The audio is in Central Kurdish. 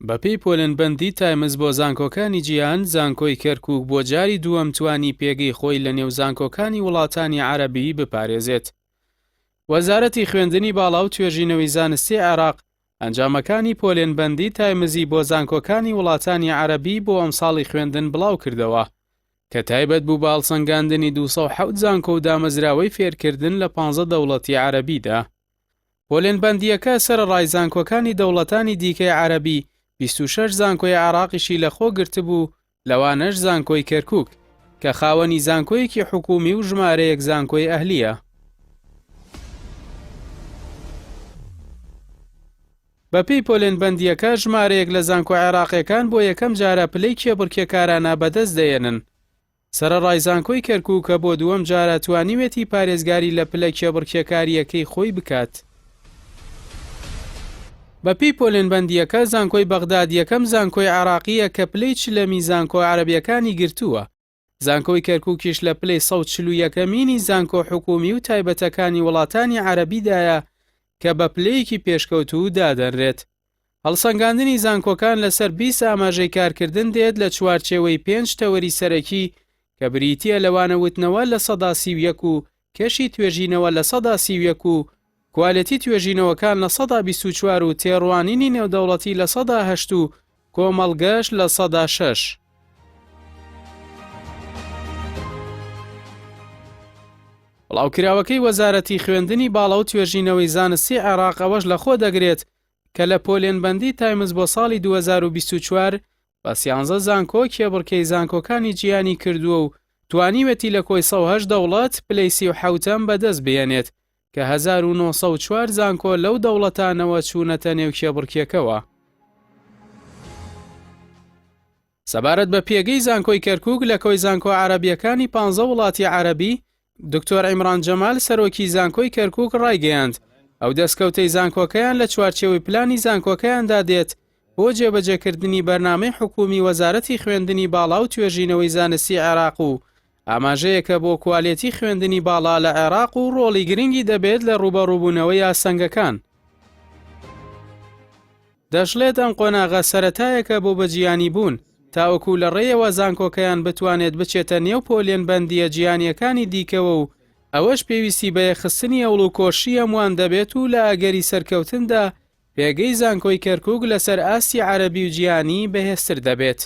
بەپێی پۆلێنبەندی تایمز بۆ زانکۆکانی جیهان، زانکۆی کەرکووک بۆ جاری دووەم توانی پێگەی خۆی لەنێو زانکۆکانی وڵاتانی عەرەبی بپارێزێت. وەزارەتی خوێندنی باڵا و توێژینەوەی زانستی عێراق ئەنجامەکانی پۆلێنبەندی تایمزی بۆ زانکۆکانی وڵاتانی عەرەبی بۆ ئەمساڵی خوێندن بڵاوکردەوە، کە تایبەت بوو بە هەڵسەنگاندنی 207 زانکۆ و دامەزراوەی فێرکردن لە 15 دەوڵەتی عەرەبیدا. پۆلێنبەندییەکە سەرەڕای زانکۆکانی دەوڵەتانی دیکەی عەرەبی، 26 زانکۆی عێراقیشی لەخۆ گرتبوو، لەوانەش زانکۆی کەرکوک، کە خاوەنی زانکۆیەکی حکوومی و ژمارەیەک زانکۆی ئەهلییە. بەپێی پۆلێنبەندییەکە، ژمارەیەک لە زانکۆ عێراقییەکان بۆ یەکەم جارە پلەی کێبڕکێکارانە بەدەست دەهێنن. سەرەڕای زانکۆی کەرکوک کە بۆ دووەم جارە توانیوێتی پارێزگاری لە پلە کێبڕکێکارییەکەی خۆی بکات. بەپێی پۆلێنبەندییەکە، زانکۆی بەغداد یەکەم زانکۆی عێراقییە کە پلەی چلەمی زانکۆ عەرەبییەکانی گرتووە، زانکۆی کەرکوکیش لە پلەی 141 ەمینی زانکۆ حکوومی و تایبەتەکانی وڵاتانی عەرەبیدایە کە بە پلەیەکی پێشکەوتوو دادەنرێت. هەڵسەنگاندنی زانکۆکان لەسەر 20 ئاماژەی کارکردن دێت لە چوارچێوەی پێنج تەوەری سەرەکی کە بریتییە لە وانەوتنەوە 31% و کەشی توێژینەوە 31% و کوالێتی توێژینەوەکان 24% و تێڕوانینی نێودەوڵەتی 8% و کۆمەڵگەش 6%. بڵاوکراوەکەی وەزارەتی خوێندنی باڵا و توێژینەوەی زانستی عێراق ئەوەش لەخۆ دەگرێت کە لە پۆلێنبەندی تایمز بۆ ساڵی 2024 بە سیانزە زانکۆ کێبڕکێی زانکۆکانی جیهانی کردووە و توانیوێتی لە کۆی 108 دەوڵەت پلەی 37ەم بەدەست بهێنێت کە 1904 زانکۆ لەو دەوڵەتانەوە چوونەتە نێو کێبڕکێکەوە. سەبارەت بە پێگەی زانکۆی کەرکوک لە کۆی زانکۆ عەرەبییەکانی پانزە وڵاتی عەرەبی، دکتۆر عیمران جەمال سەرۆکی زانکۆی کەرکوک ڕایگەیاند، ئەو دەستکەوتەی زانکۆکەیان لە چوارچێوەی پلانی زانکۆکەیاندا دێت بۆ جێبەجێکردنی بەرنامەی حکومی وەزارەتی خوێندنی باڵا و توێژینەوەی زانستی عێراق و ئاماژەیەکە بۆ کوالێتی خوێندنی باڵا لە عێراق و ڕۆڵی گرنگی دەبێت لە ڕووبەڕووبوونەوەی ئاستەنگەکان. دەشڵێت ئەم قۆناغە سەرەتایەکە بۆ بەجیهانیبوون، تاوەکو لە ڕێیەوە زانکۆکەیان بتوانێت بچێتە نێو پۆلێنبەندییە جیهانییەکانی دیکەوە و ئەوەش پێویستی بە یەکخستنی هەوڵ و کۆششی هەمووان دەبێت و لە ئەگەری سەرکەوتندا پێگەی زانکۆی کەرکوک لەسەر ئاستی عەرەبی و جیهانی بەهێزتر دەبێت.